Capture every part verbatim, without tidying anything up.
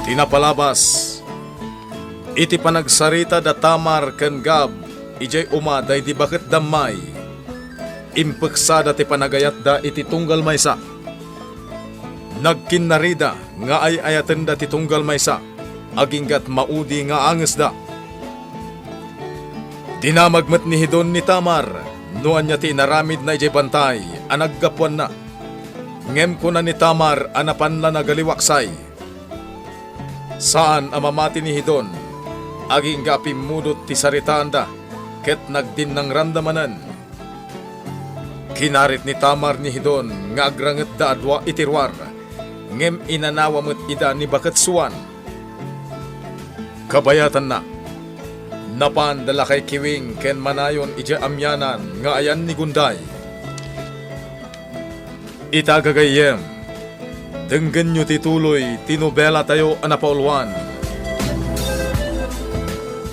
Ti napalabas, iti panagsarita da Tamar ken Gab idiay uma daydi baket da may, impeksada ti panagayatda iti tunggal maysa. Nagkinnarida nga ay-ayatenda ti tunggal maysa, aginggat maudi nga angesda. Dinamag met ni Hidon ni Tamar no ania ti inaramidna idiay bantay a naggapuanna. Ngem kuna ni Tamar a napanna nagaliwaksay. Saan a mamati ni Hidon, agingga a pimmudot ti saritaanda ket nagdinnangranda manen. Kinarit ni Tamar ni Hidon nga agrangetda a dua iti ruar, ngem inanawa met ida ni baket Suan. Kabayatanna, napan da lakay Kiwing ken Manayon idiay amianan nga ayan ni Gunday. Ita gagayyem, denggenyo ti tuloy ti nobelatayo a napauluan.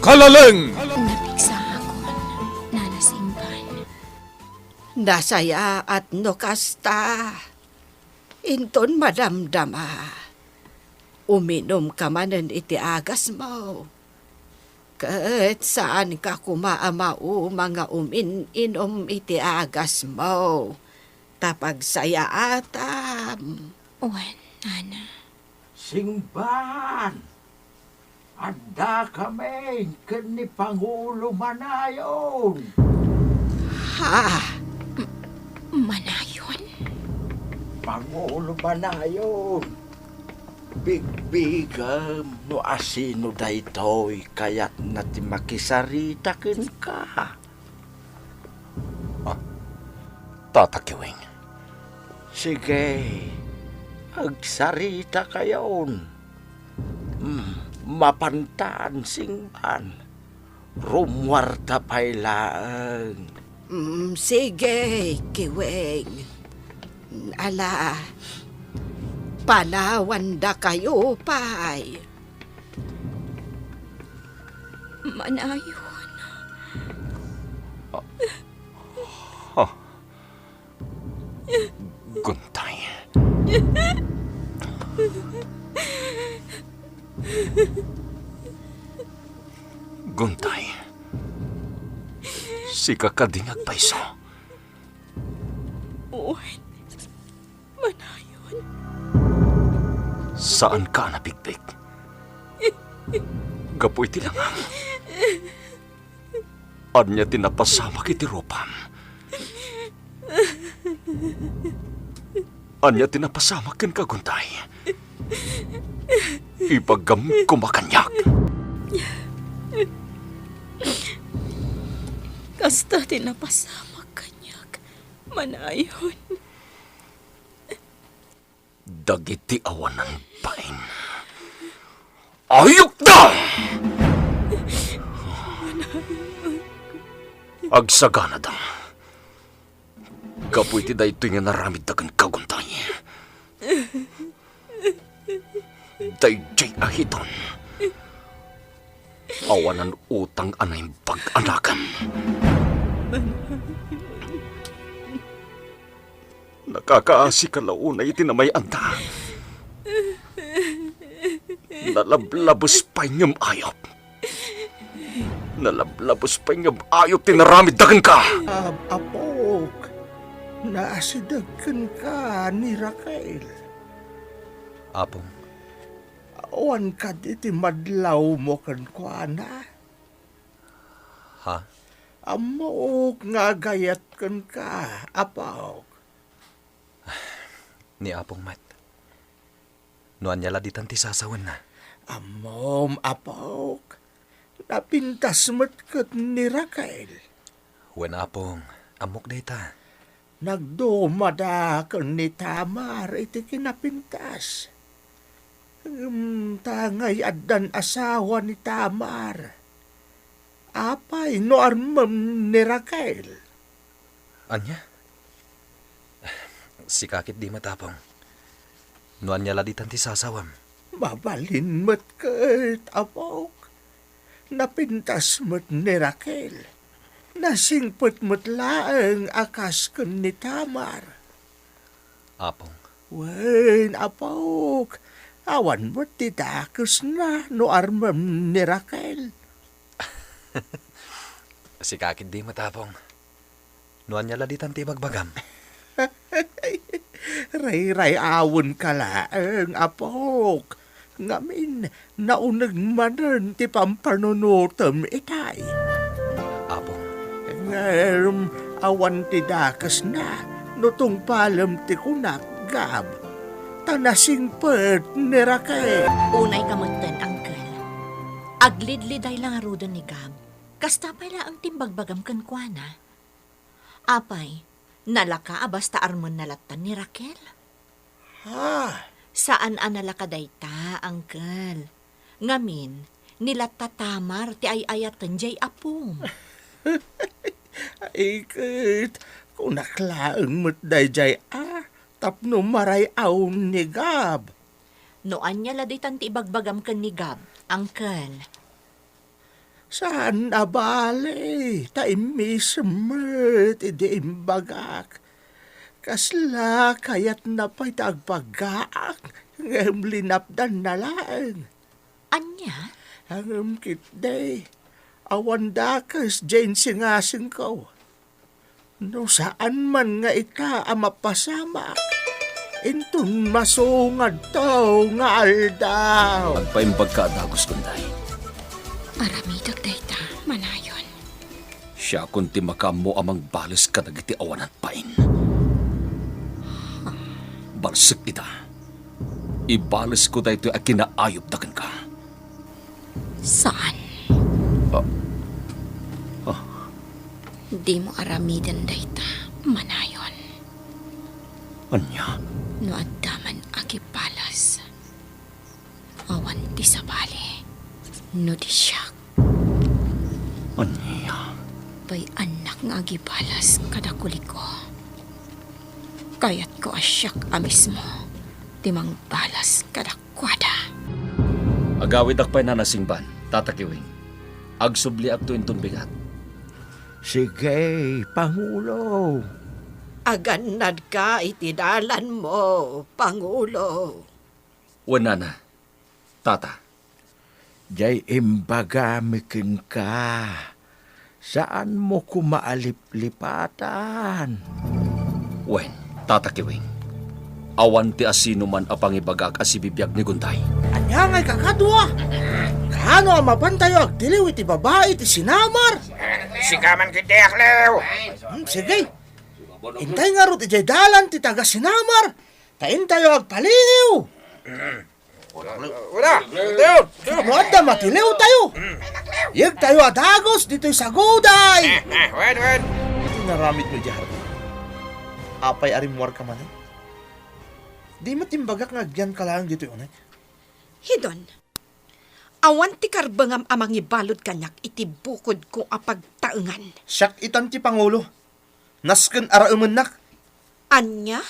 Kalaleng! Napigsaakon, Nana Singgan. Nasayaat no kasta. Inton madamdama, uminumka manen iti agasmo. Ket saanka koma a mauma nga umin-inum iti agasmo, ta pagsayaatam. Wen, Nana. Singban! Addakami ken ni Pangulo Manayon. Ha? M-, Manayon? Pangulo Manayon, bigbigam no asino daytoy kayatna ti makisarita kenka. Ah, Tata Kiwing. Sige, agsarita kayon. Mm, mapantan, Singban. Rummuarta pay laeng. Mm, sige, Kiwing. Ala, panawandakayo pay. Manayon. Ah. Ah. Gunday. Gunday. Sika kadi nga agpayso? Wen, Manayon. Saanka a nabigbigbig gapu iti langang. Ania ti napasamak iti rupam? Ania ti napasamak kenka, Gunday? Ibagam koma kaniak. Kasta ti napasamak kaniak, Manayon. Dagiti awanan bain, ayupda! Agsaganada gapu iti daytoy nga naramidda kenka, Gunday. Daydiay a Hidon, awanan utang a naimbag a nakem. Nakakaasika la unay iti namay-anda. Nalablabes pay ngem ayup. Nalablabes pay ngem ayup ti naramidda kenka. Ab-, apok, naasideg kenka ni Raquel. Apong. Awan kadi ti madlawmo kenkuana? Ha? Ammok nga agayat kenka, apok. Ni apong met. No ania la ditan ti sasawenna? Ammom, apok. Napintas met ket ni Raquel. Wen, apong, ammok dayta. Nagdumada ken ni Tamar iti kinapintas. Ngem ta ngay addan asawa ni Tamar. Apay no armem ni Raquel? Ania? Sika ket di met, apong. No ania la ditan ti sasawem? Mabalin met ket, apok. Napintas met ni Raquel. Nasingpet met laeng a kas ken ni Tamar. Apong. Wen, apok. Awan met ti dakesna no armem ni Raquel. Sika ketdi met, Apong. No ania la ditan ti ibagbagam? Rayrayawenka laeng, apok. Ngamin, nauneg manen ti pampanunotem itay. Apong. Ngem awan ti dakesna no tungpalem ti kunak, Gab. Ta nasingpet ni Raquel. Unayka metten, Uncle. Aglidliday la ngaruden ni Gab. Kasta pay laeng ti imbagbagam kenkuana. Apay, nalaka a basta armenna latta ni Raquel? Ha? Saan a nalaka dayta, Uncle. Ngamin, ni latta Tamar ti ay-ayaten jay apom. Iket, kunak laeng met dayjay a tapno maray-aw ni Gab. No ania la ditan ti ibagbagam ken ni Gab, Uncle? Saan a bale, ta immisem met idi imbagak. Kasla kayatna pay ta agpagaak, ngem linapdanna laeng. Ania? Ngem ketdi, awan dakes jay insingasingko. No saan man nga ita a mapasamak, inton masungadto nga aldaw. Agpaimbagka a dagus, Gunday. Aramidek dayta, manayon. Siakon ti makaammo a mangbales kadagiti awanan pain. Balsek ita. Ibalesko daytoy a kinaayupda kenka. Saan. Ah. Ah. Dimo aramiden dayta, manayon. Ania? No adda man agibalas, awan ti sabali, no di siak. Ania? Bay-annak nga agibalas kada kuliko. Kayatko a siak a mismo ti mangbalas kadakuada. Agawidak pay nanasingban, Tata Kiwing. Agsubliakto inton bigat. Sige, Pangulo. Agannadka iti dalanmo, Pangulo. Wen, Nana, Tata. Jay imbagami kenka, saanmo koma a liplipatan. Wen, Tata Kiwing, awan ti asinoman a pangibagaak a sibibiag ni Gunday. Ania ngay kakadua? Kaano a mapantayo agtiliw iti babai ti sinamar? Sika man ketdi, Aklew. Hmm, sige. Intay ngarud idiay dalan ti taga-sinamar, ta intayo agpaliiw. Wala. Wala. No adda, matiliwtayo. Yegtayo a dagus ditoy saguday. Eh, eh, wen, wen. Iti naramidmo idiay hardin, apay a rimmuarka manen? Di met imbagak nga agyanka laeng ditoy uneg? Hidon, awan ti karbengam a mangibalud kaniak iti bukodko a pagtaengan. Siak itan ti pangulo. Nasken a raemennak. Ania?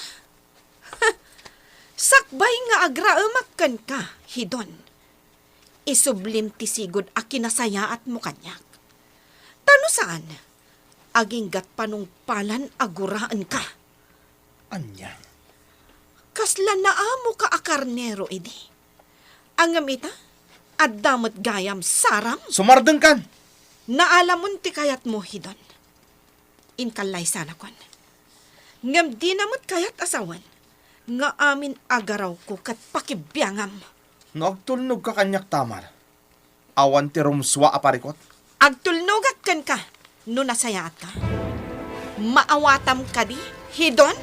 Sakbay nga agraemak kenka, Hidon, isublim ti sigud a kinasayaatmo kaniak. Ta no saan, aginggat panungpalan a guraenka. Ania? Kasla naamoka a karnero idi. Ngem ita, adda met gayam saram. Sumardengkan! Naalamon ti kayatmo, Hidon. Inkallaysanakon. Ngem dina met kayat a sawen nga amin a garawko ket pakibiangam. No agtulnogka kaniak, Tamar, awan ti rumsua a parikut. Agtulnogak kenka no nasayaatka. Maawatam kadi, Hidon?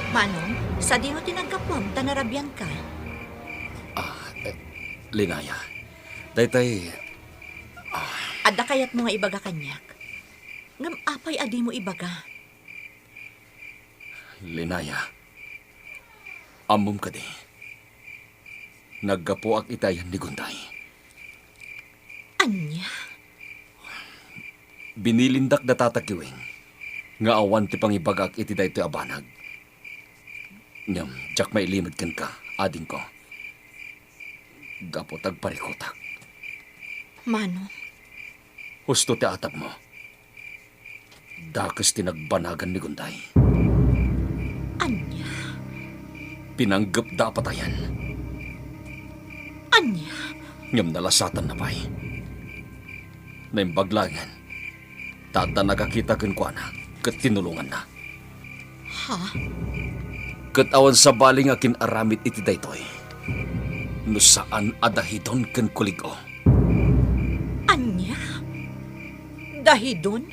Manong, sadino ti naggapuam ta narabianka? Ah, eh, Linaya. Daytay, ah. Adda kayatmo nga ibaga kaniak? Ngem apay a dimo ibaga? Linaya, ammom kadi, naggapuak iti ayan ni Gunday. Ania? Binilindak da Tata Kiwing nga awan ti pangibagaak iti daytoy a banag. Ngem diak mailimed kenka, adingko, gapu ta agparikutak. Manong? Husto ti atabmo. Dakes ti nagbanagan ni Gunday. Ania? Pinanggepda a patayen. Ania? Ngem nalasatanna pay. Naimbag laengen, ta adda nagakita kenkuana ket tinulonganna. Ha? Ket awan sabali nga kin-aramid iti daytoy no saan a dahidon ken kulig-o. Ania? Dahidon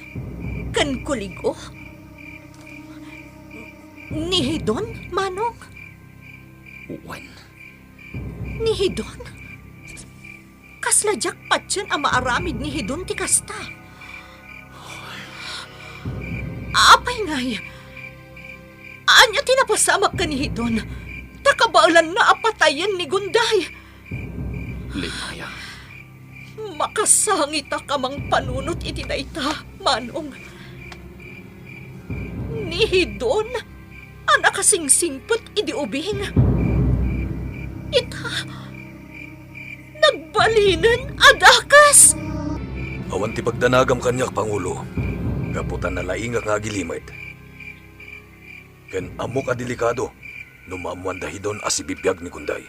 ken kulig-o? Ni Hidon, Manong? Wen. Ni Hidon? Kasla diak patien a maaramid ni Hidon ti kasta. Apay ngay, ania ti napasamak ken ni Hidon ta kabaelanna a patayen ni Gunday? Limaya. Makasangitak a mangpanunot iti dayta, Manong. Ni Hidon a nakasingsingpet idi ubing. Ita, nagbalinen a dakes! Awan ti pagdanagam kaniak, Pangulo, gapu ta nalaingak nga agilimed. Ken ammok a delikado no maammoan da Hidon a sibibiag ni Gunday.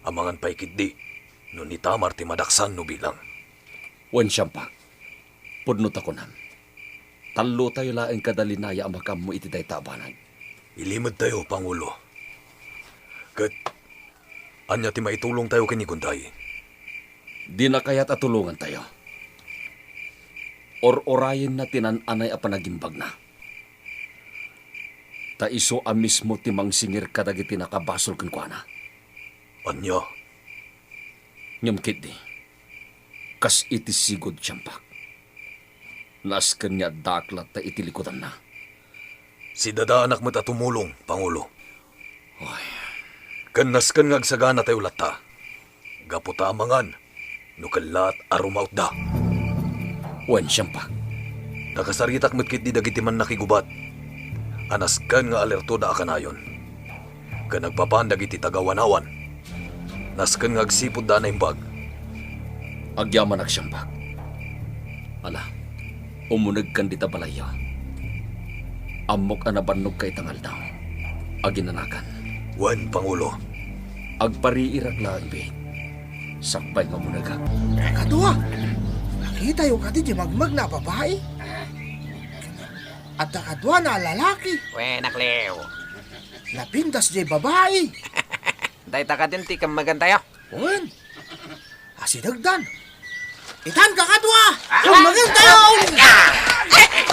Amangan pay ketdi no ni Tamar ti madaksan no bilang. Wen, Siampak, pudno ta kunam, tallotayo laeng kada Linaya a makaammo iti dayta a banag. Ilimedtayo, Pangulo. Ket ania ti maitulongtayo ken ni Gunday? Dina kayat a tulongantayo. Ur-urayenna ti naan-anay a panagimbagna. Ta isu a mismo ti mangsingir kadagiti nakabasol kenkuana. Ania? Ngem ketdi, kas iti sigud, Siampak, nasken nga addaak latta iti likudanna. Sidadaanak met a tumulong, Pangulo. Oy. Ken nasken nga agsaganatayo latta. Gapu ta amangan no kellaat a rumautda. Wen, Siampak. Nakasaritak met ketdi dagiti mannakigubat a nasken nga alertoda a kanayon. Ken nagpapan dagiti taga-Wanawan. Nasken nga agsipudda a naimbag. Agyamanak, Siampak. Ala, umunegkan dita balayyo. Ammok a nabannogka ita nga aldaw. Aginanakan. Wen, Pangulo. Agpariirak laeng, biit. Sakbay nga umunegak. Kadua, nakitayo kadi ti magmagna a babai? Adda kaduana a lalaki. Wen, akliw. Napintas diay babai. Dayta kadin ti kemmegantayo? Wen. Asidegdan. Itan, kakadua! Ah! Kemmegantayo! Ah!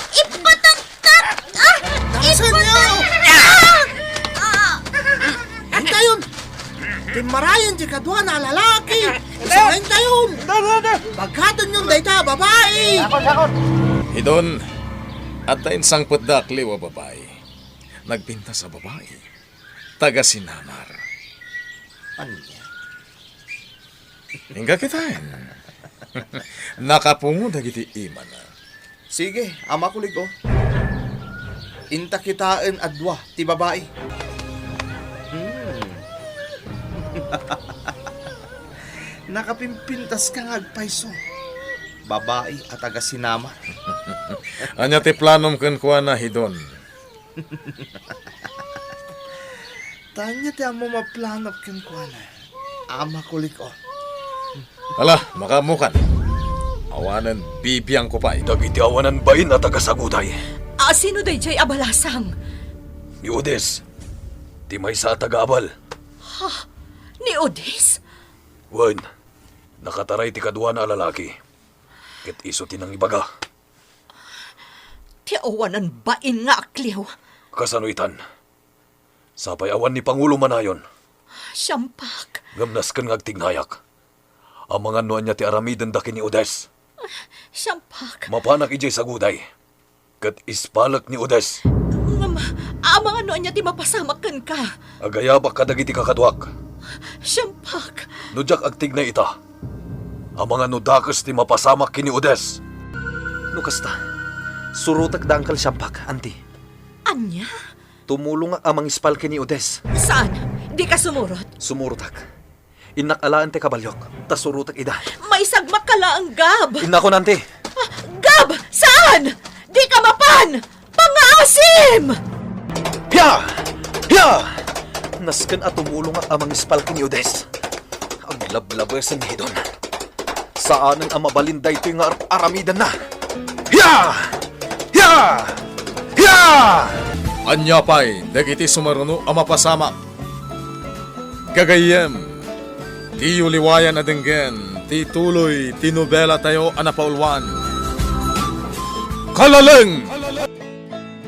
Ipataktak! Ah! Dakasenyo! Ipataktak! Ah! Intayon! Timmarayen ti kaduana a lalaki! Intayon! Intayon! Pagkatonyon dayta a babai! Sakon, sakon! Hidon, adda insangpetda a kliw a babai. Nagpintas a babai. Taga-Sinamar. Ania? Inka kitaen. Nakapungo dagiti imana. Sige, Ama Kulig-o. Inta kitaen a dua ti babai. Hmm. Nakapimpintaska nga agpayso. Babai a taga-Sinamar. Ania ti planom kenkuana, Hidon? Ta ania ti ammom a planok kenkuana, Ama Kulig-o? Ala, makaammokan. Awanen bibiangko pay. Dagiti awanan bain a taga-Saguday. A, sino daydiay a balasang? Ni Odes, ti maysa a taga-abal. Ha? Ni Odes? Wen, nakataray ti kaduana a lalaki. Ket isu ti nangibaga. Ti awanan bain nga akliw. Kasano itan? Sapay awan ni Pangulo manayon. Siampak. Ngem nasken nga agtignayak. Amangan no ania ti aramidenda ken ni Odes. Siampak. Mapanak idiay Saguday. Ket ispalek ni Odes. Ngem, amangan no ania ti mapasamak kenka. Agayabak kadagiti kakaduak. Siampak. No diak agtignay ita, amangan no dakes ti mapasamak ken ni Odes. No kasta, surotek da Uncle Siampak, Auntie. Ania? Tumulongak a mangispal ken ni Odes. Saan? Dika sumurot? Sumurotak. Innak alaen ti kabaliok, ta surotek ida. Maisagmakka laeng, Gab! Innakon, Auntie. Ah, Gab! Saan? Dika mapan! Pangaasim! Pia! Pia! Nasken a tumulongak a mangispal ken ni Odes. Lablabesen ni Hidon. Saanen a mabalin daytoy nga ar-, aramidenna. Hiya! Hiya! Hiya! Ania pay dagiti sumaruno a mapasamak? Gagayyem, diyo liwayan a denggen ti tuloy ti nobelatayo a napauluan, Kalaleng!